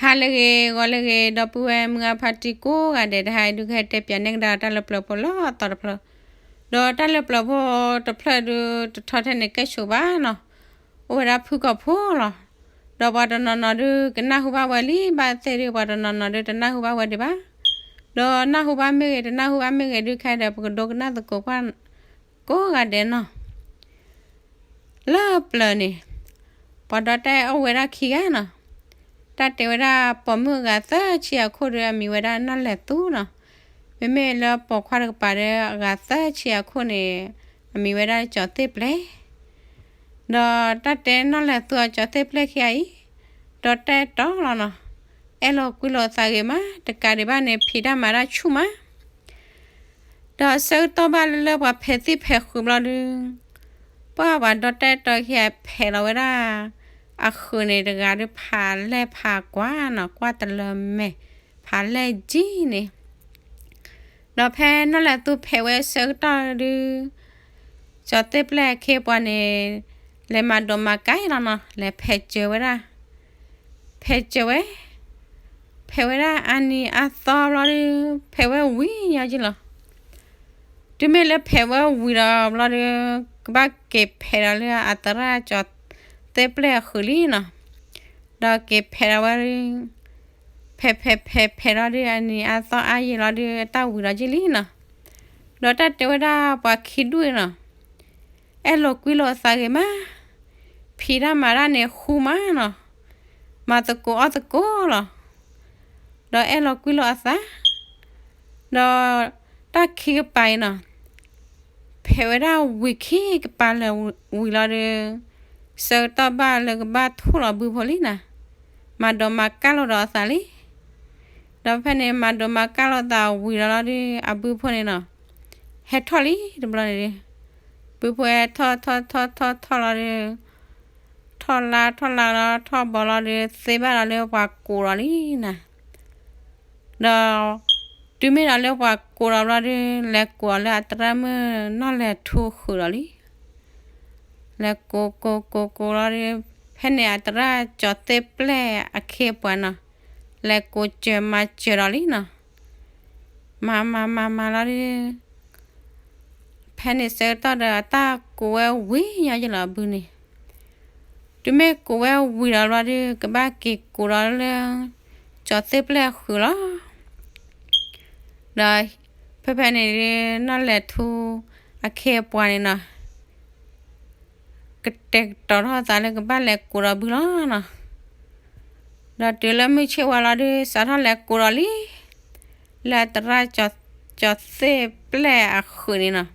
ဟါလၢအဂ့ၤ ဂီၤလၢအဂ့ၤ ဒီပုၢ်ဝဲၢ်မုၢ်အါဖါတံၢ်ကိးဂၤဒဲး, တဟါအံၤဒုးကဟဲတဲပၠးနဲၣ်ကဒါတၢ်လၢပျၢၤဖိလၢအသီတဖျၢၣ်, ဒီးတၢ်လၢပျၢၤဖိတဖျၢၣ်ဒုး တထီထဲန့ၣ်ကဲၣ်ဆိးဘၣ်နီၤ, အိၣ်ဝဲဒၣ်ဖုၣ်ကိာ်ဖိလီၤ. ဒီးပှၤတနီၤနီၤဒုးကနၢ်ဟူဘၣ်ဝဲလံ ဘၣ်သ့ၣ်ဒုး ပှၤတနီၤနီၤဒုးတနၢ်ဟူဘၣ်ဝဲဒံးဘၣ်, ဒီးနၢ်ဟူဘၣ်မ့ၢ်ဂ့ၤ တနၢ်ဟူဘၣ်မ့ၢ်ဂ့ၤဒုး ခဲဒီးပကဒိကနၣ်သကိးကွၢ်ကိးဂၤဒဲးနီၤ. လၢပျၢၤန့ၣ် ပှၤဒီတၢ်အဲၣ်အိၣ်ဝဲဒၣ်ခံဂၤနီၤ, တၢ်တဲဝဲဒၣ်ပိာ်မုၣ်အဂၤသၢဆံအခိၣ်ဒီး အမံၤဝဲဒၣ်နီၢ်လဲၤသူနီၤ, မ့မ့ၢ်လၢပိာ်ခွါတကပၤဒီးအဂၤသၢဆံအခိၣ်န့ၣ် အမံၤဝဲဒၣ်ကၠီၤသ့ၣ်ပျဲၢ်, ဒီးတၢ်တဲနီၢ်လဲၤသူအကၠီၤသ့ၣ်ပျဲၢ်ခံဂၤအံၤ ဒီတၢ်အဲၣ်တီလီၤနီၤ, အဲၣ်လိာ်ကွံလိာ်အသးဂ့ၤမး တကးဒံးဘၣ်န့ၣ် ဖံးတၢ်မၤတၢ်ဆူၣ်မး ဒီးဆၢကတီၢ်ဘၣ်လၢလၢပှၤဖဲးသံၣ်ဖဲးဃုာ်ဘျီဒုး, ပှၢ်ပှၤဒီတၢ်အဲၣ်တီခံဂၤဖဲးလီၤဝဲဒၣ် အဃုာ်န့ၣ်တဂၤဒုး ဖးလဲၢ်ဖးကွၢ်နီၤ, ကွၢ်တလၢမဲာ် ဖးလဲၢ်ကံန့ၣ်, ဒီးဖဲနီၢ်လဲၤသူဖဲးဝဲဆၢကတီၢ်ဒုး ကၠီၤသ့ၣ်ပျဲၢ်အခ့အပှၤန့ၣ် လဲၤမၤဒိးမၤကါအံၤလီၤနီၤ, လဲၤဖဲးစၢၤဝဲဒၣ် ဖဲးစၢၤဝဲ, ဖဲးဝဲဒၣ်အါနံၤအါသီဘျီဒုး ဖဲးဝဲဝံၤညီက့လီၤ. တုၤမ့ၢ်လၢဖဲးဝဲဝံၤဒီးဘျီဒုး ကဘၣ်က့ၤဖဲးဒီးလၢအသရၣ်ကၠီၤသ့ၣ်ပျဲၢ်အဃုာ်လံနီၤ, ဒီးက့ၤဖဲးဒီးဝဲဒုး ဖဲးဖဲးဖဲးဖဲးလီၤဒုး အနံၤအါသီအါယံာ်လီၤဒုး အတၢ်ဝံၤလီၤက့လံနီၤ, ဒီးတၢ်တဲဝဲဒၣ်ပှၤခံဒူၣ်နီၤ အဲၣ်လိာ်ကွံလိာ်အသးဂ့ၤမး, ဖံးတၢ်မၤတၢ်န့ၣ်ဃူမးနီၤ, မၤသကိးအီၣ်သကိးလီၤ, ဒီးအဲၣ်လိာ်ကွံလိာ်အသး, ဒီးတၢ်ခံကပၤအံၤနီၤ ဖဲးဝဲဒၣ်ဝံၤခံကပၤလၢာ်ဝံၤလီၤဒီး ဆၢကတီၢ်ဘၣ်လၢကဘၣ်ထူၣ်လီၤဘုဖိလံနီၤ, မၤဒိးမၤကၢ်လိာ်ဒီးအသးလံ, ဒီးဖဲန့ၣ် မၤဒိးမၤကၢ်လိာ်သးဝံၤလီၤလီၤဒီး အဘုဖိန့ၣ်နီၤ ဟဲထီၣ်လံတဘျီန့ၣ်, ဘုဖိဟဲထီၣ်ထီၣ်ထီၣ်ထီၣ်ထီၣ်လီၤဒီး ထီၣ်လါထီၣ်လါလီၤထီၣ်ဘီလီၤဒီး သ့ဘၣ်ဒီးလၢပှၤကိးဒီးလံနီၤ, ဒီး တုၤမ့ၢ်ဒီးလၢပှၤကိးဒီးဘျီဒီး လဲၤကိးအီၤလၢအသရၣ်မုၣ်နီၢ်လဲၤထူဃုာ်ဒီးလံ, လဲၤကိးကိးကိးကိးလီၤဒီး ဖဲန့ၣ်အသရၣ်ကၠီၤသ့ၣ်ပျဲၢ်အခ့အပှၤနီၤ လဲၤကိးစၢၤမၤစၢၤဒီးလံနီၤ, မၤမၤမၤမၤလီၤဒီး ဖဲန့ၣ်ဆၢကတီၢ်ဒီးအတၢ်ကိးဝဲဝံၤညီယလီၤအဘုန့ၣ်, တုၤမ့ၢ်ကိးဝဲဝံၤဒီးဘျီဒီး ကဘၣ်က့ၤကိးဒီးလၢ ကၠီၤသ့ၣ်ပျဲၢ်အဃုာ်လီၤ. ဒီးဖဲဖဲန့ၣ်ဒုး နီၢ်လဲၤထူအခ့အပှၤန့ၣ်နီၤ ကတဲာ်ကတီၤထီၣ်အသးလၢကဘၣ်လဲၤကိးဒီးဘုလီၤနီၤ, ဒီးတုၤလၢမုၢ်ဆ့ၣ်ဝါလီၤဒုး စးထီၣ်လဲၤကိးဒီးလံ လၢအသရၣ်ကၠီၤသ့ၣ်ပျဲၢ်အဃုာ်န့ၣ်နီၤ,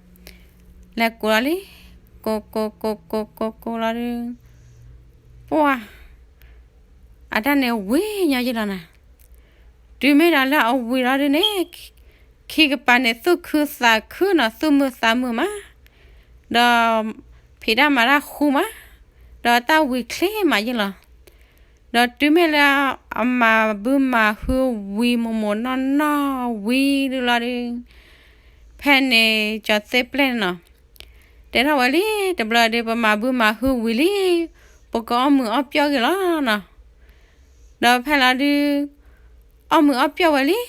လဲၤကိးဒီးလံ, ကိးကိးကိးကိးကိးကိးလီၤဒုး ပှၢ် အတၢ်န့ၣ်ဝံၤညီယလီၤနီၤ, တုၤမ့ၢ်ဒီးလၢအဝံၤလီၤဒုးန့ၣ် ခံကပၤန့ၣ် သူၣ်ခုသးခုနီၤ သူၣ်မုာ်သးမုာ်မး, ဒီးဖံးတၢ်မၤတၢ်ဃူမး, ဒီးတၢ်ဝံၤချ့မးယလီၤ. ဒီးတုၤမ့ၢ်လၢအမၤဘုမၤဟုဝံၤမိၢ်မိၢ်နီၢ်နီၢ်ဝံၤဒုးလီၤဒုး, ဖဲန့ၣ်ကၠီၤသ့ၣ်ပျဲၢ်န့ၣ်နီၤ တဲထီၣ်ဝဲလံ တဘျီဒုး ပမၤဘုမၤဟုဝံၤလံ, ပကအီၣ်မုာ်အီၣ်ပျီၢ်ဂ့ၤလီၤနီၤ. ဒီးဖဲလီၤဒုး အီၣ်မုာ်အီၣ်ပျီၢ်ဝဲလံ, ဒီး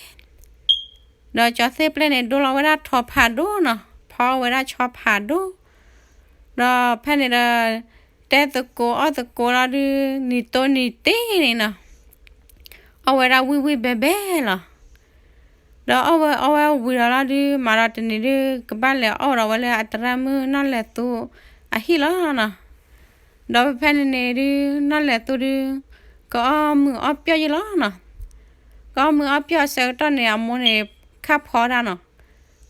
ကၠီၤသ့ၣ်ပျဲၢ်န့ၣ် ဒိလီၤဝဲဒၣ်ထီဖးဒိၣ်နီၤ, ဖီဝဲဒၣ်ဆီဖးဒိၣ်, ဒီးဖဲန့ၣ်ဒီး တဲသကိးအီၣ်သကိးလီၤဒုး နံၤတိနံၤတ့ၢ်န့ၣ်နီၤ အီၣ်ဝဲဒၣ်ဝံၣ်ဝံၣ်ဘဲဘဲလီၤ. ဒီးအီၣ်ဝဲအီဝဲဝံၤဒီးလီၤဒုး မၤဒီးတနံၤဒုး ကဘၣ်လဲၤအီၣ်ဒီးဝဲလၢအသရၣ်မုၣ်နီၢ်လဲၤသူအဟံၣ်လီၤနီၤ. ဒီးဖဲန့ၣ်န့ၣ်ဒုး နီၢ်လဲၤသူဒုး ကအီၣ်မုာ်အီၣ်ပျီၢ်ယလီၤနီၤ. ကအီၣ်မုာ်အီၣ်ပျီၢ်အဆၢကတီၢ်န့ၣ် အမိၢ်န့ၣ် ခါဖီတၢ်နီၤ.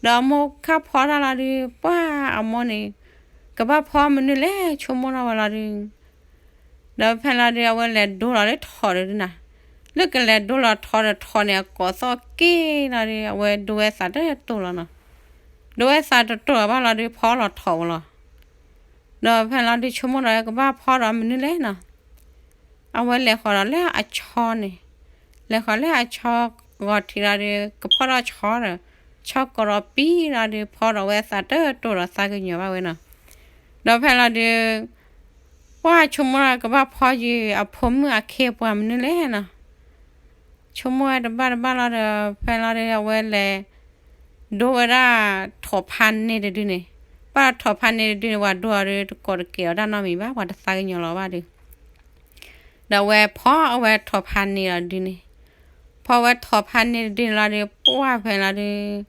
ဒီးအမိၢ်ခါဖီတၢ်လီၤဒုး ပှၢ်အမိၢ်န့ၣ် ကဘၣ်ဖီမနုၤလဲၣ် ဆိကမိၣ်ထီၣ်ဝဲလီၤဒုး ဒီးဖဲလီၤဒုး အဝဲလဲၤဒိလီၤလၢထိးဒီးဒုးနၤ, လၢကလဲၤဒိလီၤထိးဒီးထိးန့ၣ် အကိးသီၣ်က့ၤလီၤဒုး အဝဲဒိဝဲသးတတိၢ်လီၤနီၤ. ဒိဝဲသးတတိၢ်လီၤဘၣ်လီၤဒုး ဖီလီၤထိးဝဲလီၤ. ဒီးဖဲလီၤဒုးဆိကမိၣ်ဒီး ကဘၣ်ဖီဒီးမနုၤလဲၣ်နီၤ. အဝဲလဲၤဃီၤဒီးလၢအဆီန့ၣ်, လဲၤဃီၤလၢအဆီဂီၤထံးလီၤဒီး ကဖီၣ်ထီၣ်ဆီဒီး ဆီကိးဒီးပံလီၤဒုး ဖီဒီးဝဲသးတတိၢ်ဒီးသးကညီၤဘၣ်ဝဲနီၤ. ဒီးဖဲလီၤဒုး ပှၢ်ဆိကမိၣ်ဒီး ကဘၣ်ဖီယုာ်အဖိမုၣ်အခ့အပှၤမနုၤလဲၣ်နီၤ. ဆိကမိၣ်ဝဲတဘၣ်တဘၣ်လီၤဒီး ဖဲလီၤဒုး အဝဲလဲၤ ဒိဝဲဒၣ်ထိးဖါန့ၢ်တဒုန့ၣ်, ဘၣ်ဒီးထိးဖါန့ၢ်တဒုန့ၣ် ပှၤဒိအီၤဒုး တကိးတကဲးအီၤတၢ်နီတမံၤဘၣ်, ပှၤတသးကညီၤလီၤဘၣ်ဒုး ဒီးအဝဲဖီအီၣ်ဝဲထိးဖါန့ၢ်လီၤဒုန့ၣ်, ဖီဝဲထိးဖါန့ၢ်တဒုန့ၣ်လီၤဒုး ပှၢ်ဖဲလီၤဒုး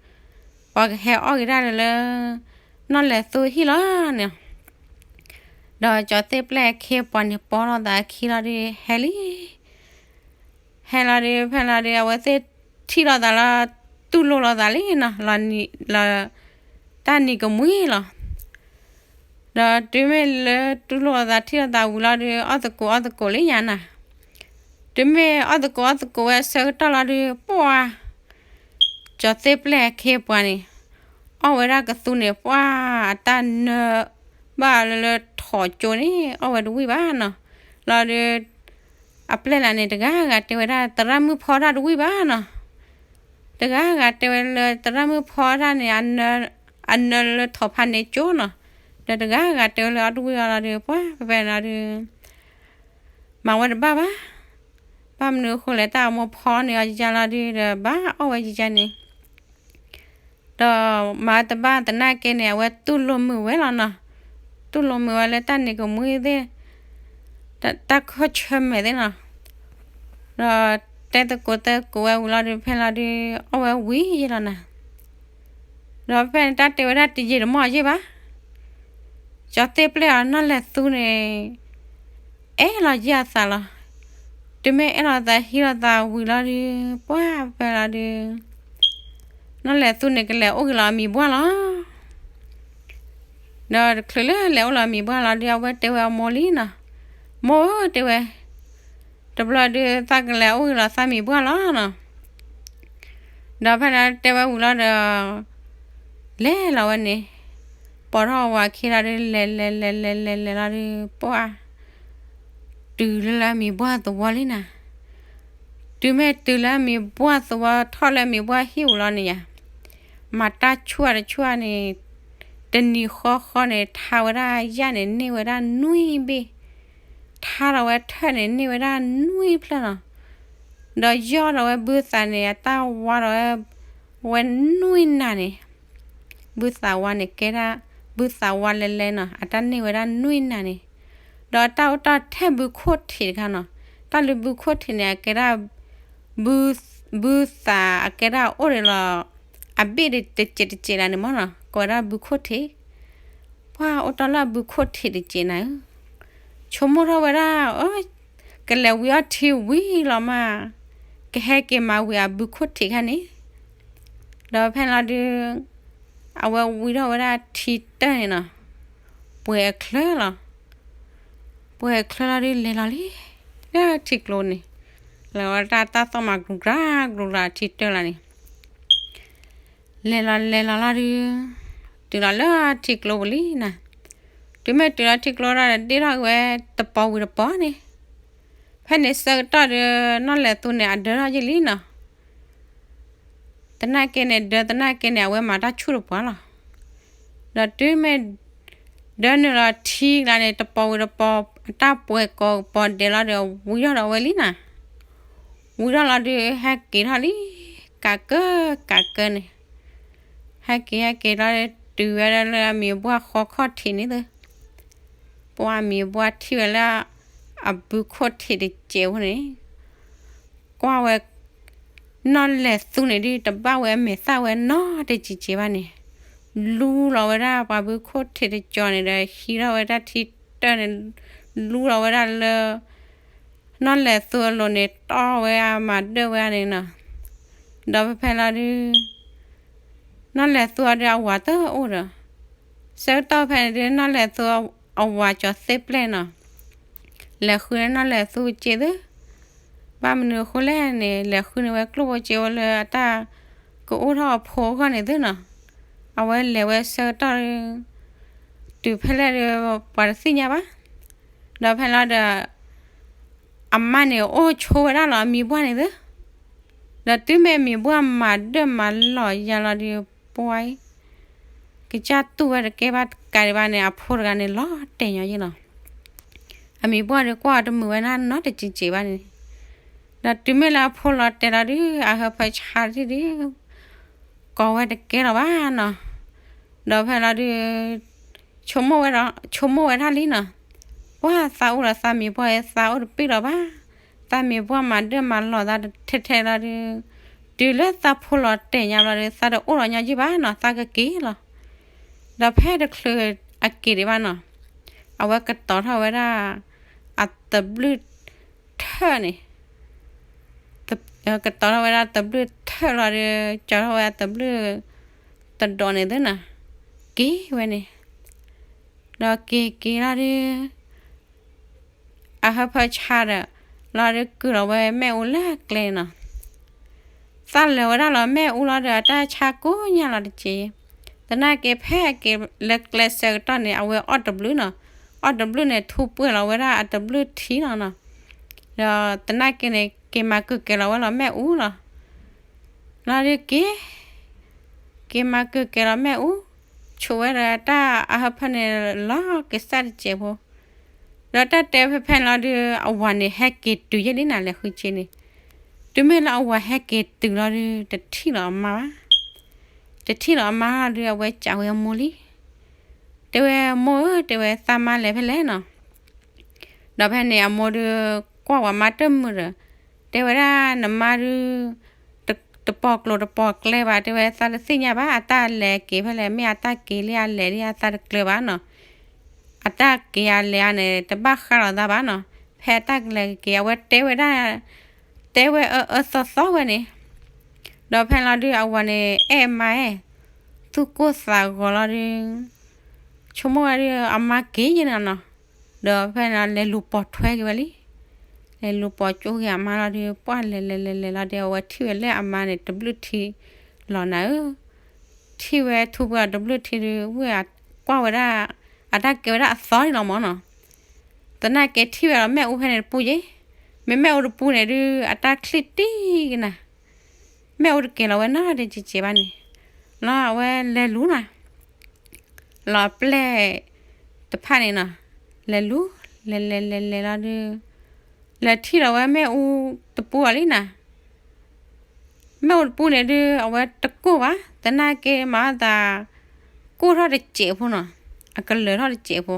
ပှၤကဟဲအီၣ်က့ၤတၢ်လၢ နီၢ်လဲၤသူဟံၣ်လီၤန့ၣ်, ဒီးကၠီၤသ့ၣ်ပျဲၢ်အခ့အပှၤန့ၣ် ပိာ်လိာ်သးခံလီၤဒုး ဟဲလံ ဟဲလီၤဒုး ဖဲလီၤဒုး အဝဲသ့ၣ်ထံၣ်လိာ်သးလီၤ, တူၢ်လိာ်လိာ်သးလံနီၤ, လီၤ တၢ်နံၤကမှံလီၤ. ဒီးတုၤမ့ၢ်လၢတူၢ်လိာ်လိာ်သးထံၣ်လိာ်သးဝံၤလီၤဒုး အီၣ်သကိးအီၣ်သကိးလံညါနၤ, တုၤမ့ၢ်အီၣ်သကိးအီၣ်သကိးဝဲအဆၢကတီၢ်လီၤဒုး ပှၢ် ကၠီၤသ့ၣ်ပျဲၢ်အခ့အပှၤန့ၣ် အီၣ်ဝဲဒၣ်ကသူန့ၣ် ပှၢ်အတၢ်နၢ ဘၣ်လၢလၢထိးကၠိန့ၣ် အီၣ်ဝဲတဝံၣ်ဘၣ်နီၤ, လီၤဒုး အပျဲၢ်လၢန့ၣ် တဂၤဂၤတဲဝဲဒၣ် သရၣ်မုၣ်ဖီတၢ်တဝံၣ်ဘၣ်နီၤ, တဂၤဂၤတဲဝဲလၢသရၣ်မုၣ်ဖီတၢ်န့ၣ် အနၢလၢထိးဖါန့ၢ်ကၠိနီၤ, ဒီးတဂၤဂၤတဲဝဲလၢအီၣ်တဝံၣ်အီၤလီၤဒုး ပှၢ်ဖဲဖဲလီၤဒုး မၤဝဲတဘၣ်ဘၣ်, ဘၣ်မနုၤအဃိလဲၣ် တၢ်အမိၢ်ဖီန့ၢ်အီၤယါလီၤဒုး ဒီးဘၣ်အီၣ်ဝဲယါန့ၣ် ဒီးမၤတဘၣ်သနာ်က့န့ၣ် အဝဲတူၢ်လိာ်မုာ်ဝဲလီၤနီၤ, တူၢ်လိာ်မုာ်ဝဲလၢတၢ်နံၤကမှံသ့ၣ် တၢ်ခီၣ်ဆၢမဲာ်သ့ၣ်နီၤ, ဒီးတဲသကိးတဲသကိးဝဲဝံၤလီၤဒုး ဖဲလီၤဒုး အီၣ်ဝဲဝံၤယါလီၤနၤ, ဒီးဖဲန့ၣ်တၢ်တဲဝဲဒၣ်တယံာ်တမီၢ်ယါဘၣ် ကၠီၤသ့ၣ်ပျဲၢ်အီၤနီၢ်လဲၤသူန့ၣ် အဲၣ်လီၤယါအသးလီၤ, တုၤမ့ၢ်အဲၣ်လီၤသးဟံးလီၤသးဝံၤလီၤဒုး ပှၢ်ဖဲလီၤဒုး နီၢ်လဲၤသူန့ၣ် ကလဲၤအိၣ်ဂ့ၤလီၤအမံၤပှၢ်လီၤ, ဒီးတချုးလၢလဲၤအိၣ်လီၤအမံၤပှၢ်လီၤဒုး အဝဲတဲဝဲအမိၢ်လံနီၤ, မိၢ်ဧၢ တဲဝဲ တဘျီဒုး သးကလဲၤအိၣ်ဂ့ၤလီၤသးမံၤပှၢ်လီၤနီၤ, ဒီးဖဲန့ၣ်တဲဝဲဝံၤလီၤဒီး လဲၤလီၤဝဲန့ၣ်, ပိာ်ထီၣ်ဝၤခံလီၤဒုး လဲၤလဲၤလဲၤလဲၤလဲၤလဲၤလီၤဒုး ပှၢ် တုၤလၢလၢအမံၤဘှၢ်သဝီလံနၤ, တုၤမ့ၢ်တုၤလၢအမံၤဘှၢ်သဝီ ထီၣ်လၢအမံၤဘှၢ်ဟံၣ်ဝံၤလီၤန့ၣ်ယါ, မၤတၢ်ဆူၣ်တဆူၣ်န့ၣ်, တနံၤဃီဃီန့ၣ် ထါဝဲဒၣ်ယၣ်န့ၣ် န့ၢ်ဝဲဒၣ်နွံဘ့ၣ်, ထါထီၣ်ဝဲထၢၣ်န့ၣ် န့ၢ်ဝဲဒၣ်နွံဖျၢၣ်လီၤ, ဒီးယီၢ်ထီၣ်ဝဲဘုသးန့ၣ် အတၢ်ဝါထီၣ်ဝဲ ဝဲနွံနၤန့ၣ် ဘုသးဝါန့ၣ်ကဲဒၣ် ဘုသးဝါလဲၤလဲၤနီၤ အတၢ်န့ၢ်ဝဲဒၣ်နွံနၤန့ၣ်, ဒီးတၢ်အိၣ်တၢ်ထဲဘုခိၣ်ထံးတခါနီၤ, တၢ်လၢဘုခိၣ်ထံးန့ၣ် အကဲဒၣ် ဘုသးအကဲဒၣ်အိၣ်ဒံးလီၤ, အဘ့ၣ်တစဲးတစဲးလၢန့ၣ်မ့ၢ်နီၤ ကိးဝဲဒၣ်ဘုခိၣ်ထံး, ပှၢ်အိၣ်တ့ၢ်လၢဘုခိၣ်ထံးတစဲးနၤဧၢ, ဆိကမိၣ်ထီၣ်ဝဲဒၣ် ကလဲၤဝံၤအီၣ်ထံဝံၤလီၤမး, ကဟဲက့ၤမၤဝံၤအဘုခိၣ်ထံးခါန့ၣ်, ဒီးဖဲန့ၣ်လီၤဒုး အဝဲဝံထီၣ်ဝဲဒၣ်ထံတၢၢ်န့ၣ်နီၤ, ပှဲၤအချၢလီၤ, ပှဲၤအချၢလီၤဒုး လဲၤလီၤလံ, လၢထံကျိန့ၣ်, လဲၤဝဲတၢ်တၢ်သီၣ်မၤကရူၤကရၤကရူၤကရၤထံတၢၢ်လီၤန့ၣ် လဲၤလီၤလဲၤလီၤလီၤဒုး, တုၤလီၤလၢထံကျိပူၤလံနၤ, တုၤမ့ၢ်တုၤလီၤထံကျိဒီး ဒ့ၣ်ထီၣ်က့ၤဝဲတပီၤဝံၤတပီၤန့ၣ်, ဖဲန့ၣ်ဆၢကတီၢ်ဒီး နီၢ်လဲၤသူန့ၣ် အဒၢထီၣ်ယံာ်လံနီၤ, သနာ်က့န့ၣ် ဒၢသနာ်က့န့ၣ် အဝဲမၤတၢ်ဆူၣ်တပှၢ်လီၤ, ဒီးတုၤမ့ၢ် ဒၢနုာ်လီၤထံကျါန့ၣ် တပီၤဝံၤတပီၤ အတၢ်ပှဲၤကိးပီၤဒဲးလီၤဒီး ဝံထီၣ်ဒီးဝဲလံနၤ, ဝံထီၣ်လီၤဒုး ဟဲက့ၤထီၣ်လံ, ကးကၢကးကၢန့ၣ်, ဟဲက့ၤဟဲက့ၤလီၤ တုၤဝဲဒၣ်လၢအမံၤဘှၢ်ဃီခီၣ်ထံးန့ၣ်သ့, ပှၢ်မံၤဘှၢ်ထံၣ်ဝဲလၢ အဘုခိၣ်ထံးတစဲးဖိန့ၣ် ကွၢ်ဝဲ နီၢ်လဲၤသူန့ၣ်ဒုး တဘၣ်ဝဲအမဲာ်သၣ်ဝဲနီတစဲးစဲးဘၣ်န့ၣ်, လူလီၤဝဲဒၣ်ပှၤဘုခိၣ်ထံးတစဲးန့ၣ်ဒီး ဟံးထီၣ်ဝဲဒၣ်ထံတၢၢ်န့ၣ်, လူလီၤဝဲဒၣ်လၢ နီၢ်လဲၤသူအလိၤန့ၣ် တီၢ်ဝဲအမၤဒၢၣ်ဝဲန့ၣ်နီၤ, ဒီးဖဲဖဲလီၤဒုး နီၢ်လဲၤသူအီၤဒုး အဝၤတအိၣ်ဒီး, ဆၢကတီၢ်ဖဲန့ၣ်ဒုး နီၢ်လဲၤသူအဝၤကၠီၤသ့ၣ်ပျဲၢ်နီၤ, လဲၤဃုန့ၢ်နီၢ်လဲၤသူစ့သ့, ဘၣ်မနုၤအဃိလဲၣ်န့ၣ် လဲၤဃုန့ၢ်ဝဲကျိၣ်ဖိစ့ဖိလၢအတၢ်ကအိၣ်ထီၣ်အဖိအဂီၢ်န့ၣ်သ့နီၤ, အဝဲလဲၤဝဲဆၢကတီၢ်ဒုး တုၤဖဲလဲၣ်ဒုး ပှၤတသ့ၣ်ညါဘၣ်, ဒီးဖဲလီၤဒီး အမါန့ၣ်အိၣ်ဆိဝဲဒၣ်လီၤအမံၤဘှၢ်န့ၣ်သ့, ဒီးတုၤမ့ၢ်အမံၤဘှၢ်မၤဒၢၣ်မၤလီၤယၤလီၤဒုး ပှၢ်အံၤ ကစၢ်တူၢ်ဝဲတကဲဘၣ်တကးဒံးဘၣ်န့ၣ် အဖိတဂၤန့ၣ် လီၤတဲာ်ညီယဲၢ်လီၤ, အမံၤဘှၢ်ဒုးကွၢ်အီၤတမုာ်ဝဲဒၣ်နီတစဲးစဲးဘၣ်န့ၣ်, ဒီးတုၤမ့ၢ်လၢအဖိလီၤတဲာ်လီၤဒုး အဟၢဖၢဆါတထံၣ်ဒုး ကိးဝဲတကဲလီၤဘၣ်နီၤ. ဒီးဖဲလီၤဒုး ဆိကမိၣ်ဝဲဒီး ဆိကမိၣ်ဝဲဒၣ်လံနီၤ, ပှၢ်သးအိၣ်ဒီးသးမံၤပှၢ် သးအိၣ်တပ့ၢ်လီၤဘၣ်, သးမံၤပှၢ်မၤဒၢၣ်မၤလီၤသးထဲထဲလီၤဒုး တုၤလၢသးဖိလီၤတဲာ်ညါဘျီဒီး သးတအိၣ်လီၤညီကံၢ်ဘၣ်နီၤ, သးကက့ၤလီၤ. ဒီးဖဲတချုးအက့ၤဒံးဘၣ်နီၤ, အဝဲကတီၤထီၣ်ဝဲဒၣ် အတဘျုးထၢၣ်န့ၣ် ကတီၤထီၣ်ဝဲဒၣ်တဘျုးထၢၣ်လီၤဒီး ကၠီၤထီၣ်ဝဲဒၣ်တဘျုးတဒိးန့ၣ်သ့နီၤ, က့ၤဝဲန့ၣ်, ဒီးက့ၤက့ၤလီၤဒီး အဟၢဖၢဆါဒီး လီၤဒီးကုၢ်လီၤဝဲမ့ၣ်အူလၢကျဲနီၤ. သးလဲၤဝဲဒၣ်လီၤမ့ၣ်အူလီၤဒီး အတၢ်ဆါကိးညါလီၤတက့ၢ်. သနာ်က့ဖဲအက့ၤလၢကျဲဆၢကတီၢ်န့ၣ် အဝဲအီၣ်တဘျုးနီၤ, အီၣ်တဘျုးန့ၣ် ထူပှဲၤလီၤဝဲဒၣ်အတဘျုးထံလီၤနီၤ. ဒီးသနာ်က့န့ၣ် က့ၤမၤကုၢ်ကဲၤလီၤဝဲလီၤမ့ၣ်အူလီၤ. လီၤဒုးက့ၤ က့ၤမၤကုၢ်ကဲၤလီၤမ့ၣ်အူ, ဆိးဝဲဒီးတၢ်အဟၢဖၢန့ၣ်လီၤက့ၤစၢ်တစဲးဖိ, ဒီးတၢ်တဲဖဲဖဲန့ၣ်လီၤဒုး အဝၤန့ၣ်ဟဲက့ၤတုၤယဲၢ်လံနၤ လဲၤဃုက့န့ၣ်, တုၤမ့ၢ်လၢအဝၤဟဲက့ၤတုၤလီၤဒုး တထံၣ်လီၤအမါဘၣ်, တထံၣ်လီၤအမါလီၤဒုး အဝဲစံးဝဲအမိၢ်လံ, တဲဝဲမိၢ်ဧၢ တဲဝဲသးမါလဲၤဖဲလဲၣ်နီၤ. ဒီးဖဲန့ၣ်အမိၢ်ဒုး ကွၢ်ဝဲမါတမုာ်ဒီး တဲဝဲဒၣ်နမါဒုး တပိာ်ကျိၤတပိာ်ကျဲဘၣ် တဲဝဲသးတသ့ၣ်ညါဘၣ် အတၢ်လဲၤက့ၤဖဲလဲၣ် မ့ၢ်အတၢ်က့ၤလံအလဲၤလံအသးတကျၢၤဘၣ်နီၤ, အတၢ်က့ၤအလဲၤအန့ၣ် တဘၣ်ဃးလီၤသးဘၣ်နီၤ, ဖဲအတၢ်ကလဲၤက့ၤ အဝဲတဲဝဲဒၣ် တဲဝဲအၢအၢသီသီဝဲန့ၣ်, ဒီးဖဲလီၤဒုးအဝၤန့ၣ် အဲၣ်မါအဲၣ် သူၣ်ကိၢ်သးဂီၤလီၤဒုး ဆိကမိၣ်ဝဲဒုး အမါက့ၤယဲၢ်နၤနီၤ, ဒီးဖဲန့ၣ်လဲၤလူၤပိာ်ထွဲက့ၤဝဲလံ, လဲၤလူၤပိာ်ကၠိက့ၤအမါလီၤဒုး ပှၢ်လဲၤလဲၤလဲၤလဲၤလီၤဒီး အဝဲထံၣ်ဝဲလၢအမါန့ၣ် တဘျုးထံလီၤနၤဧၢ, ထံၣ်ဝဲထူပှဲၤအီၤတဘျုးထံဒုး ဝဲကွၢ်ဝဲဒၣ် အတၢ်ကဲဝဲဒၣ်အသီန့ၣ်လီၤမၢ်နီၤ, သနာ်က့ထံၣ်ဝဲလီၤမ့ၣ်အူဖဲန့ၣ်တပူၤယဲၢ်, မ့မ့ၣ်အူတပူၤန့ၣ်ဒုး အတၢ်ချံၣ်တံၢ်ကနၤ မ့ၣ်အူတကဲၤလီၤဝဲနီတစဲးဘၣ်န့ၣ်, လီၤအဝဲလဲၤလူၤနၤ, လီၤအပျဲၢ်တဖၣ်န့ၣ်နီၤ, လဲၤလူၤ လဲၤလဲၤလဲၤလဲၤလီၤဒုး လဲၤထံၣ်လီၤဝဲမ့ၣ်အူတပူၤအီၤလံနၤ, မ့ၣ်အူတပူၤန့ၣ်ဒုး အဝဲတကိၢ်ဘၣ် သနာ်က့မၤအသး ကိၢ်ထီၣ်တစဲးဖိနီၤ, အကလၢၤထီၣ်တစဲးဖိ,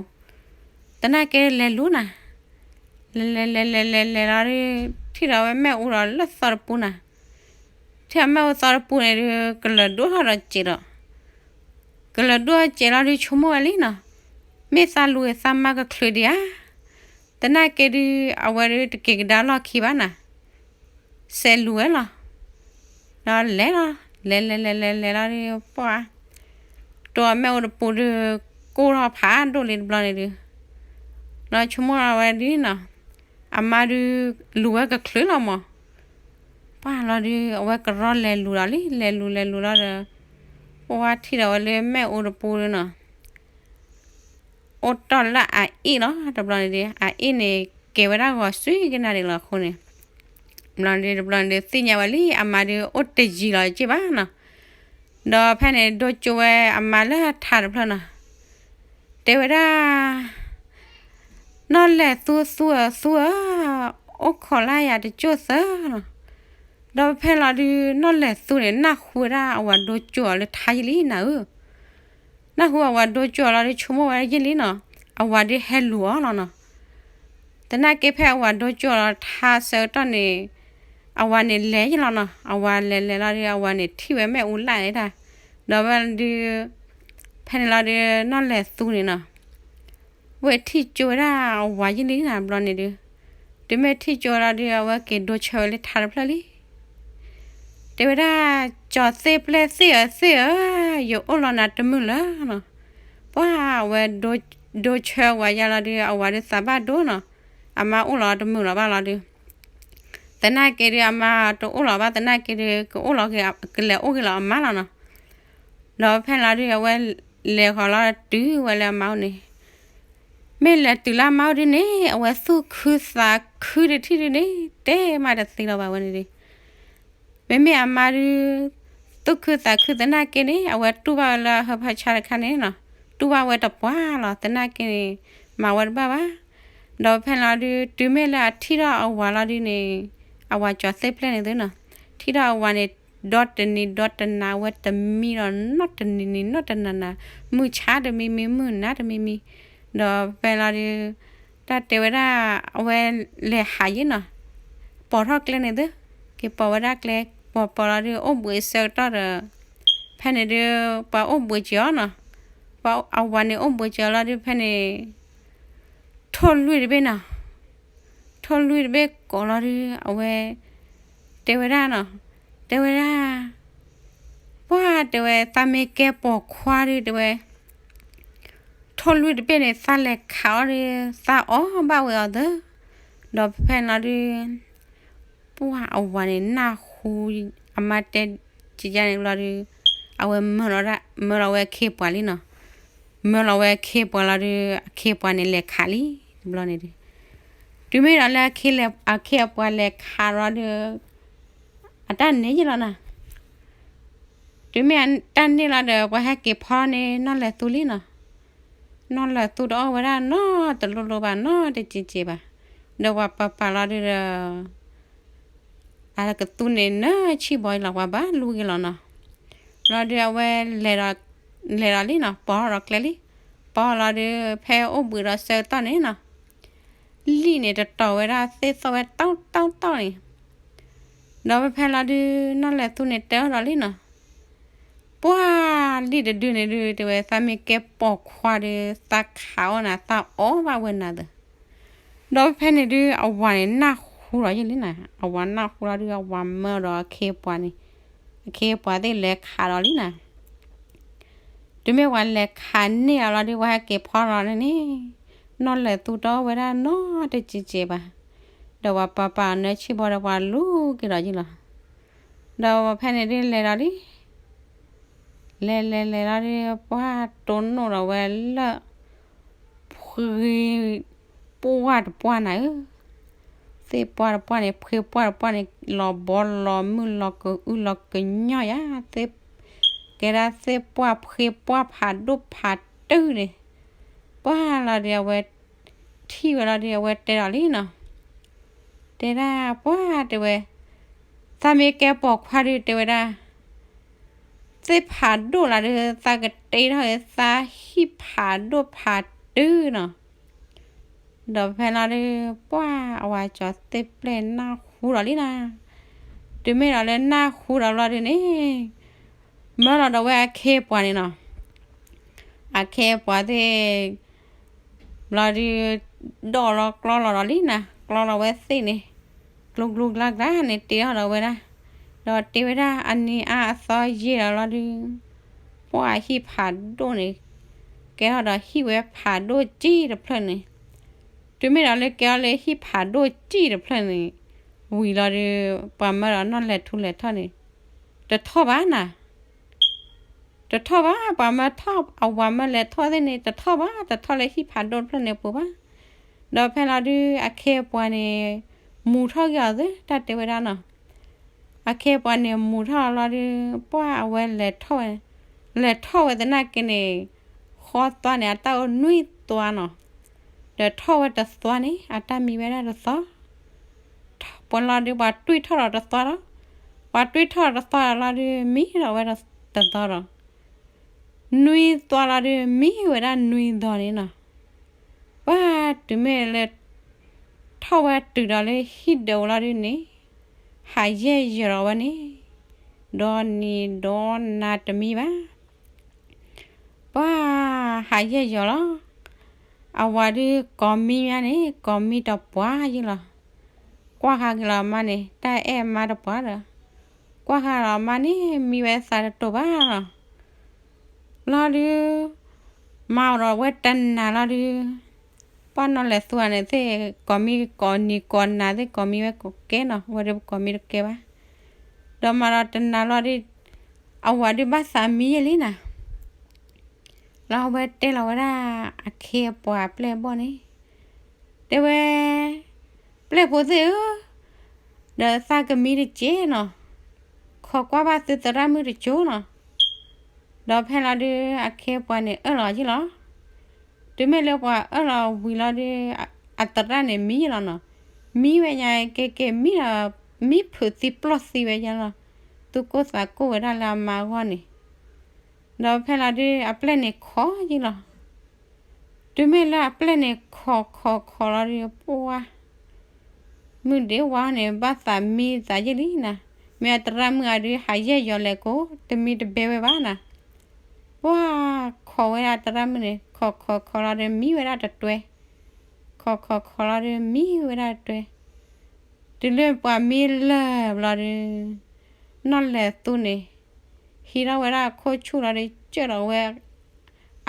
သနာ်က့လဲၤလူၤနၤ, လဲၤလဲၤလဲၤလဲၤလဲၤလဲၤလီၤဒုး ထံၣ်လီၤဝဲမ့ၣ်အူဒီးလၢသီတပူၤနၤ, ထံၣ်အမ့ၣ်အူသီတပူၤန့ၣ်ဒုး ကလၢၤဒိၣ်ထီၣ်ဒီးစဲးဒီး ကလၢၤဒိၣ်စဲးလီၤဒုး ဆိကမိၣ်ဝဲလံနီၤ, မ့ၢ်သးလူၤသးမါကချုးဒံးဧါ, သနာ်က့ဒုး အဝဲဒုးတက့ၤကဒါလီၢ်ခံဘၣ်နၤ, စဲးလူၤဝဲလီၤ, ဒီးလဲၤလီၤ လဲၤလဲၤလဲၤလဲၤလဲၤလီၤဒုး ပှၢ် တိၤအမ့ၣ်အူတပူၤဒုး ကိၢ်ထီၣ်ဖးဒိၣ်လံတဘျီန့ၣ်ဒုး, ဒီးဆိကမိၣ်လီၤဝဲဒုးနီၤ, အမါဒုး လူၤဝဲကချုးလီၤမး, ပှၢ်လီၤဒုး အဝဲကရီလဲၤလူၤဒီးလံ လဲၤလူၤလဲၤလူၤလီၤဒီး ပှၢ်ထံၣ်ဒီးဝဲလၢမ့ၣ်အူတပူၤဒုးနီၤ အိၣ်တီၢ်လၢအအ့ၣ်လီၤ တဘျီန့ၣ်ဒုး အအ့ၣ်န့ၣ် ကဲဝဲဒၣ်ဂီၤစူကနၣ်ဒံးလီၤအဃိန့ၣ်, ဘျီန့ၣ်ဒုး တဘျီန့ၣ်ဒုး သ့ၣ်ညါဝဲလံ အမါဒုး အိၣ်တယံၤလီၤက့ၢ်ဘၣ်နီၤ, ဒီးဖဲန့ၣ် ဒိကၠိဝဲအမါလၢထါတဖျၢၣ်နီၤ, တဲဝဲဒၣ် နီၢ်လဲၢ်သူသူဧၢ သူဧၢ, အိၣ်ခိးလၢယၤတကၠိၢ်သၢလီၤ, ဒီးဖဲလီၤဒုး နီၢ်လဲၢ်သူန့ၣ် နၢ်ဟူဝဲဒၣ်အဝၤဒိကၠိအီၤလၢထါယဲၢ်လံနၤဧၢ, နၢ်ဟူအဝၤဒိကၠိအီၤလီၤဒုး ဆိကမိၣ်ဝဲယဲၢ်လံနီၤ, အဝၤဒုးဟဲလူၤအီၤလီၤနီၤ, သနာ်က့ဖဲအဝၤဒိကၠိအီၤလီၤထါဆၢကတီၢ်န့ၣ် အဝၤန့ၣ်လဲၤယဲၢ်လီၤနီၤ, အဝၤလဲၤလဲၤလီၤဒုး အဝၤန့ၣ်ထံၣ်ဝဲမ့ၣ်အူလၢ်န့ၣ်တၢ်, ဒီးဝဲဒုး ဖဲန့ၣ်လီၤဒုး နီၢ်လဲၢ်သူန့ၣ်နီၤ ဝဲထံၣ်ကၠိဝဲဒၣ်အဝၤယဲၢ်လံနၤ ဘျီန့ၣ်ဒုး, တုၤမ့ၢ်ထံၣ်ကၠိဝဲလီၤဒုး အဝဲက့ၤဒိဆၢဝဲလၢထါတဖျၢၣ်လံ, တဲဝဲဒၣ် ကၠီၤသ့ၣ်ပျဲၢ်သ့ၣ်ဧၢသ့ၣ်ဧၢ, ယအိၣ်လီၤနၤတမုာ်လၢၤနီၤ, ပှၢ်အဝဲဒိဆၢဝဲယါလီၤဒုး အဝၤဒုးသးဘၣ်ဒိနီၤ, အမါအိၣ်လီၤတမုာ်လီၤဘၣ်လီၤဒုး သနာ်က့ဒုး အမါတအိၣ်လီၤဘၣ် သနာ်က့ဒုး ကအိၣ်လီၤက့ၤ ကလဲၤအိၣ်က့ၤလီၤအမါလီၤနီၤ, ဒီးဖဲန့ၣ်လီၤဒုး အဝဲလဲၤဃီၤလီၤတုၤဝဲလၢအမါအိၣ်န့ၣ်, မ့ၢ်လဲၤတုၤလၢအမါအိၣ်ဒုးန့ၣ် အဝဲသူၣ်ခုသးခုတထံၣ်ဒုးန့ၣ် တဲမးတသ့လီၤဘၣ်ဝဲန့ၣ်ဒုး မ့မ့ၢ်အမါဒုး သူၣ်ခုသးခုသနာ်က့န့ၣ် အဝဲတူၢ်ဘၣ်ဝဲလၢအဟၢဖၢဆါတခါန့ၣ်နီၤ, တူၢ်ဘၣ်ဝဲတပှၢ်လီၤ သနာ်က့န့ၣ် မၤဝဲတဘၣ်ဘၣ်, ဒီးဖဲန့ၣ်လီၤဒုး တုၤမ့ၢ်လၢအထံၣ်ထီၣ်အဝၤလီၤဒုးန့ၣ် အဝၤကၠီၤသ့ၣ်ပျဲၣ်န့ၣ်သုနီၤ, ထံၣ်ထီၣ်အဝၤန့ၣ် ဒီတနံၤဒီတနၤ အဝဲတမံဒီးနီတနံၤနံၤနီတနၤနၤ, မုၢ်ဆါတမံမံ မုၢ်နၤတမံမံ, ဒီးဖဲလီၤဒုး တၢ်တဲဝဲဒၣ် အဝဲလဲၤဟးယ့ၣ်နီၤ, ပိာ်ထီၣ်ကျဲန့ၣ်သု, က့ၤပိာ်ဝဲဒၣ်ကျဲ, ပိာ်ပိာ်လီၤဒုး အိၣ်ဘှံးအဆၢကတီၢ်ဒီး ဖဲန့ၣ်ဒုး ပှၤအိၣ်ဘှံးက့ၤအီၤနီၤ, ပှၤအဝၤန့ၣ်အိၣ်ဘှံးက့ၤအီၤလီၤဒုး ဖဲန့ၣ် ထိၣ်လွံၢ်တဘ့ၣ်နီၤ, ထိၣ်လွံၢ်တဘ့ၣ်ကိးလီၤဒုး အဝဲ တဲဝဲဒၣ်နီၤ, တဲဝဲဒၣ် ပှၢ်တဲဝဲ သးမ့ၢ်ကဲပိာ်ခွါဒုး တဲဝဲ ထိၣ်လွံၢ်တဘ့ၣ်န့ၣ် သးလဲၤခးအီၤဒီး သးအီၣ်ဘၣ်ဝဲအီၤသၢ, ဒီးဖဲန့ၣ်လီၤဒုး ပှၢ်အဝၤန့ၣ် နၢ်ဟူ အမါတဲကယါန့ၣ်လီၤဒုး အဝဲမၢလီၤဝဲအခ့အပှၤလံနီၤ, မၢလီၤဝဲအခ့အပှၤလီၤဒုး အခ့အပှၤန့ၣ်လဲၤခးလံ တဘျီန့ၣ်ဒုး, တုၤမ့ၢ်ဒီးလၢ အခ့အပှၤလဲၤခးလီၤဒုး အတၢ်န့ၢ်ယ့ၣ်လီၤနီၤ, တုၤမ့ၢ်တၢ်န့ၢ်လီၤဒီး ပှၤဟဲက့ၤဖီန့ၣ် နီၢ်လဲၤသူလံနီၤ, နီၢ်လဲၤသူတအီၣ်ဝဲဒၣ်နီတလိၤလိၤဘၣ် နီတစ့စ့ဘၣ်, ဒီးပှၤပာ်ပာ်လီၤဒုးဒီး အကသူန့ၣ်နၢဆံၣ်ဘီအံၤလီၤ ပှၤဘၣ်လူၤက့ၤလီၤနီၤ, လီၤဒုးအဝဲ လဲၤဒီးလံနီၤ ပိာ်ထီၣ်ဒီးကျဲလံ, ပိာ်လီၤဒုး ဖဲအိၣ်ဘှံးဒီးဆၢကတီၢ်န့ၣ်နီၤ လံၣ်န့ၣ်တတီၤဝဲဒၣ်သ့ၣ်သီၣ်ဝဲတီတီတီန့ၣ်, ဒီးဖဲဖဲလီၤဒုး နီၢ်လဲၤသူန့ၣ်တဲအီၤဒီးလံနီၤ, ပှၢ်လံၣ်တဒုန့ၣ်ဒုး တဲဝဲ သးမ့ၢ်ကဲပိာ်ခွါဒုး သးခးအီၣ်နၤ သးအီၣ်ဘၣ်ဝဲနၤသၢ, ဒီးဖဲဖဲန့ၣ်ဒုး အဝၤန့ၣ်နၢ်ဟူလီၤယ့ၣ်လံနီၤ, အဝၤနၢ်ဟူလီၤဒုး အဝၤမၢဒီးအခ့အပှၤန့ၣ်, အခ့အပှၤသ့ၣ်လဲၤခးဒီးလံနီၤ တုၤမ့ၢ်ပှၤလဲၤခးန့ၢ်အီၤလီၤဒုး ပှၤဟဲက့ၤဖီလီၤန့ၣ်န့ၣ်, နီၢ်လဲၤသူတအီၣ်ဝဲဒၣ်နီတစ့စ့ဘၣ်, ဒီးပှၤပာ်ပာ်အီၤနၢဆံၣ်ဘီဒီးပှၤလူၤက့ၤဒီးယ့ၣ်လီၤ, ဒီးဖဲန့ၣ်ဒုးလဲၤဒီးလံ လဲၤလဲၤလဲၤလီၤဒုး ပှၢ်တိၢ်နီၣ်ဒီးဝဲလၢ ဖှ့ပှၢ်တပှၢ်နၤဧၢ, သ့ၣ်ပှၢ်တပှၢ်န့ၣ် ဖှ့ပှၢ်တပှၢ်န့ၣ် လီၤဘီလီၤမုၢ်လီၤကအုလီၤကညီယၤ, ကဲဒၣ်သ့ၣ်ပှၢ်ဖှ့ပှၢ်ဖးဒိၣ်ဖးတုၤန့ၣ်, ပှၢ်လီၤဒုးအဝဲ ထံၣ်ဝဲလီၤဒုး အဝဲတဲဒီးလံနီၤ, တဲဒၣ်ပှၢ်တဲဝဲ, သးမ့ၢ်ကဲပိာ်ခွါဒုးတဲဝဲဒၣ် သ့ၣ်ဖးဒိၣ်လီၤဒုး သးကတ့ထီၣ်သးဟံၣ်ဖးဒိၣ်ဖးတုၤနီၤ, ဒီးဖဲလီၤဒုး ပှၢ်အဝၤကၠီၤသ့ၣ်ပျဲၣ်နၢ်ဟူဒီးလံနီၤ, တုၤမ့ၢ်ဒီးလၢနၢ်ဟူဒီးလီၤဒုးန့ၣ် မၢလီၤဒီးဝဲအခ့အပှၤန့ၣ်နီၤ, အခ့အပှၤသ့ၣ် ဘျီဒုး ဒိးလီၤကျီလီၤဒီးလံနီၤ, ကျီလီၤဝဲသ့ၣ်န့ၣ် ကျူကျူကျါကျါန့ၣ် တ့ထီၣ်ဒီးဝဲဒၣ်, ဒီးတ့ဝဲဒၣ်အနံၤအါအသီယံာ်ဒီးလီၤဒုး ပှၢ်ဟံၣ်ဖးဒိၣ်န့ၣ် ကဲထီၣ်ဒီးဟံၣ်ဝဲဖးဒိၣ်စံၣ်တဖျၢၣ်န့ၣ်, တုၤမ့ၢ်ဒီးလၢကဲထီၣ်လၢဟံၣ်ဖးဒိၣ်စံၣ်တဖျၢၣ်န့ၣ် ဝံၤလီၤဒုး ပှၤမၢဒီးနီၢ်လဲၤထူလဲၤထီၣ်န့ၣ် တထီၣ်ဘၣ်နၤ တထီၣ်ဘၣ် ပှၤမၢထီၣ် အဝၤမၢလဲၤထီၣ်သ့ၣ်န့ၣ် တထီၣ်ဘၣ် တထီၣ်လၢဟံၣ်ဖးဒိၣ်တဖျၢၣ်န့ၣ်အပူၤဘၣ်. ဒီးဖဲလီၤဒုး အခ့အပှၤန့ၣ် မူထီၣ်က့ၤအီၤသ့ တၢ်တဲဝဲဒၣ်နီၤ. အခ့အပှၤန့ၣ် မူထီၣ်လီၤဒုး ပှၢ်အဝဲလဲၤထီၣ်ဝဲ, လဲၤထီၣ်ဝဲသနာ်က့န့ၣ် ဃီသွါန့ၣ် အတၢ်အိၣ်နွံသွါနီၤ. ဒီးထီၣ်ဝဲတသွါန့ၣ် အတၢ်မံဝဲဒၣ်တသီ ပှၤလီၤဒုး ပှၤတွံၢ်ထီၣ်ဒီးတသွါလီၤ. ပှၤတွံၢ်ထီၣ်ဒီးတသွါလီၤဒုး မံဒီးဝဲတသီဒီး နွံသွါလီၤဒုး မံဝဲဒၣ်နွံသီန့ၣ်နီၤ. ပှၢ်တုၤမ့ၢ်လၢ ထီၣ်ဝဲတုၤဒီးလၢဟံၣ်ဒၢးဝဲလီၤဒုးန့ၣ် ဟးယဲၢ်ယီၤလီၤဝဲန့ၣ် ဒီနံၤဒီနၤတမံဘၣ်. ပှၢ်ဟးယဲၢ်ယီၤလီၤ. အဝၤဒုးကိးမံမးန့ၣ် ကိးမံတပှၢ်ယုၢ်လီၤ. ကွၢ်ဃာ်က့ၤလီၤအမါန့ၣ် တၢ်အဲၣ်အမါတပှၢ်ဒီး ကွၢ်ဃာ်လီၤအမါန့ၣ် မံဝဲသးတတိာ်ဘၣ်လီၤ. လီၤဒုး မၤအီၤဒီးဝဲတနၤလီၤဒုး ပှၢ်နီၢ်လဲၤသူန့ၣ်သ့ၣ် ကိးမံကိးနံၤကိးနၤသ့ၣ်ကိးမံဝဲကိးကဲနီၤ ဝဲဒုးပကိးမံတကဲဘၣ်. ဒီးမၤဒီးတနၤလီၤဒုး အဝၤဒုးဘၣ်သးမံယဲၢ်လံနၤ. လီၤဝဲတဲလီၤဝဲဒၣ် အခ့အပှၤပျဲၢ်ဘီၣ်န့ၣ် တဲဝဲ ပျဲၢ်ဖိသ့ၣ်ဧၢ, ဒီးသးကမံတကဲနီၤ, ခိးကွၢ်ဘၣ်သုသရၣ်မုၣ်တကဲနီၤ. ဒီးဖဲလီၤဒုး အခ့အပှၤန့ၣ်အၢၣ်လီၤယုၢ်လီၤ. တုၤမ့ၢ်လၢပှၤအၢၣ်လီၤဝံၤလီၤဒုး အသရၣ်န့ၣ်မံယဲၢ်လီၤနီၤ. မံဝဲညါက့ၤက့ၤမံဒီး မံဖုးသံပျီၢ်သံဝဲယဲလီၤ. သူၣ်ကိၢ်သးကိၢ်ဝဲဒၣ်လၢအမါအဂီၢ်န့ၣ်, ဒီးဖဲလီၤဒုး အပျဲၢ်န့ၣ်ခိးယဲလီၤ. တုၤမ့ၢ်လၢအပျဲၢ်န့ၣ်ခိးခိးခိးလီၤဒုး ပှၤ မုၢ်ဒ့ဝါန့ၣ် ဘၣ်သးမံသးယဲလံနၤ, မ့ၢ်အသရၣ်မုၣ်အဒုး ဟးယဲၢ်ယီၤလဲၤကိး တမံတဘဲဝဲဘၣ်နၤ. ပှၤခိးဝဲဒၣ်သရၣ်မုၣ်န့ၣ် ခိးခိးခိးလီၤဒီး မံဝဲဒၣ်တတွဲ, ခိးခိးခိးလီၤဒီး မံဝဲဒၣ်တတွဲ, တုၤလၢပှၤမံလၢာ်ဘျီဒီး နီၢ်လဲၤသူန့ၣ် ဟံးထီၣ်ဝဲဒၣ်အခိၣ်ဆူၣ်လီၤဒီး ကၢၣ်လီၤဝဲ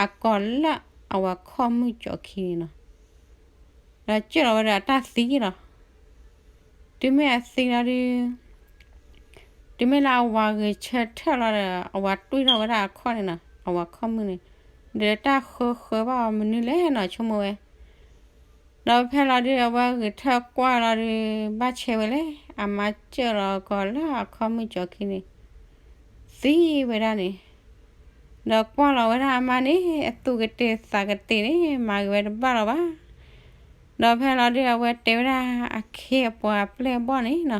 အကိာ်လၢအဝၤခီၣ်မုၢ်ကၠီၤခံန့ၣ်လီၤ. ဒီးကၢၣ်လီၤဝဲဒီးအတၢ်သံလီၤ. တုၤမ့ၢ်အသံလီၤဒုး တုၤမ့ၢ်လၢအဝၤဂဲၤဆၢထၢၣ်လီၤဒီး အဝၤတွံၢ်ထီၣ်ဝဲဒၣ်အခီၣ်န့ၣ်နီၤ, အဝၤခီၣ်မုၢ်န့ၣ်, ဒီးတၢ်ဃၢဃၢဘၣ်အီၤမနုၤလဲၣ်နီၤ ဆိကမိၣ်ဝဲ. ဒီးဖဲလီၤဒုး အဝဲဂဲၤဆၢထၢၣ်ကွၢ်လီၤဒုး ဘၣ်ဆဲးဝဲလဲၣ် အမါကၢၣ်လီၤကီၤလၢအခီၣ်မုၢ်ကၠီၤခံန့ၣ် သံဝဲဒၣ်န့ၣ်, ဒီးကွၢ်လီၤဝဲဒၣ်အမါန့ၣ် အသူၣ်ကတ့ၢ်သးကတ့ၢ်န့ၣ် မၤဂ့ၤဝဲတဘၣ်လီၤဘၣ်. ဒီးဖဲလီၤဒုး အဝဲတဲဝဲဒၣ်အခ့အပှၤအပျဲၢ်အဘီၣ်န့ၣ်နီၤ,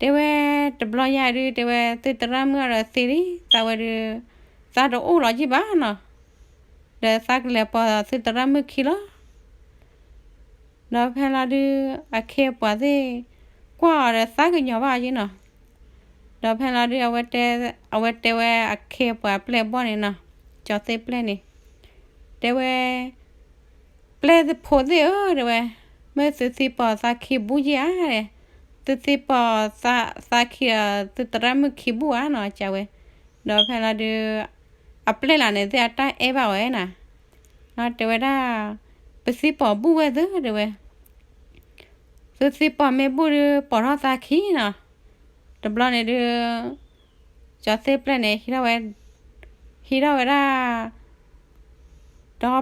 တဲဝဲ တဘျီညါဒုး တဲဝဲ သုသရၣ်မုၣ်အဒီးသ့လံ သးဝဲဒုး သးတအိၣ်လီၤကံၢ်ဘၣ်နီၤ, ဒီးသးကလဲၤပိာ်သုသရၣ်မုၣ်ခံလီၤ. ဒီးဖဲလီၤဒုး အခ့အပှၤသ့ၣ် ကွၢ်အီၤဒီးသးကညီၤဘၣ်အီၤက့နီၤ. ဒီးဖဲလီၤဒုး အဝဲတဲဝဲအခ့အပှၤအပျဲၢ်အဘီၣ်န့ၣ်နီၤ, ကၠီၤသ့ၣ်ပျဲၢ်န့ၣ်, တဲဝဲ ပျဲၢ်ဖိသ့ၣ်ဧၢ တဲဝဲ, မ့ၢ်သုသံပိာ်သးခံဘူၣ်ယဲၢ်ဧါ, သုသံပိာ်သးခံဒီးသုသရၣ်မုၣ်ခံဘူၣ်ဧါနီၤ ကဝဲ. ဒီးဖဲလီၤဒုး အပျဲၢ်လၢန့ၣ်သ့ၣ်အတၢ်အဲၣ်ဘၣ်ဝဲနၤ, တဲဝဲဒၣ် ပသံပိာ်ဘူၣ်ဝဲသ့ တဲဝဲ သုသံပိာ်မ့ၢ်ဘူၣ်ဒုး ပိာ်ထီၣ်သးခံနီၤ. တဘျီန့ၣ်ဒုး ကၠီၤသ့ၣ်ပျဲၢ်န့ၣ် ဟံးထီၣ်ဝဲဒၣ် ဒီ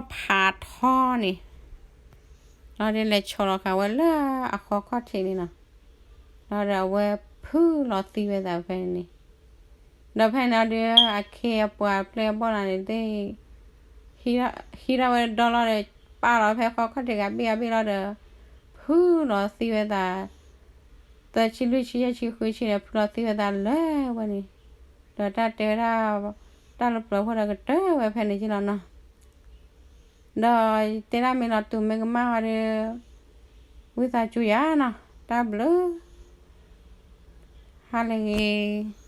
ဖးထီန့ၣ်, ဒီးဒုးလဲၤဆီလီၤဃာ်ဝဲလၢအဃီခီၣ်ထံးန့ၣ်နီၤ, ဒီးအဝဲဖုလီၤသံဝဲသးဖဲန့ၣ်, ဒီးဖဲန့ၣ်ဒုး အခ့အပှၤအပျဲၢ်အဘီၣ်လၢန့ၣ်သ့ၣ် ဟံးထီၣ်ဝဲဒီလီၤဒီး ပာ်လီၤဖဲဃီခီၣ်ထံးဂၤဘ့ၣ်ဂၤဘ့ၣ်လီၤဒီး ဖုလီၤသံဝဲသး သၢဆံလွံၢ်ဆံယဲၢ်ဆံဃုဆံဒီး ဖုလီၤသံဝဲသးလၢဝဲန့ၣ်, ဒီးတၢ်တဲဝဲဒၣ် တၢ်လၢပျၢၤဖိဒီးကတၢၢ်ဝဲဖဲန့ၣ်က့လီၤနီၤ. ဒီးတဲဒၣ်မ့ၢ်လီၤတူာ်မ့ၢ်ကမၣ်ဝဲဒီး ဝံသးစူၤယၤနီၤ, တၢ်ဘျုး, ဟါလၢအဂ့ၤ.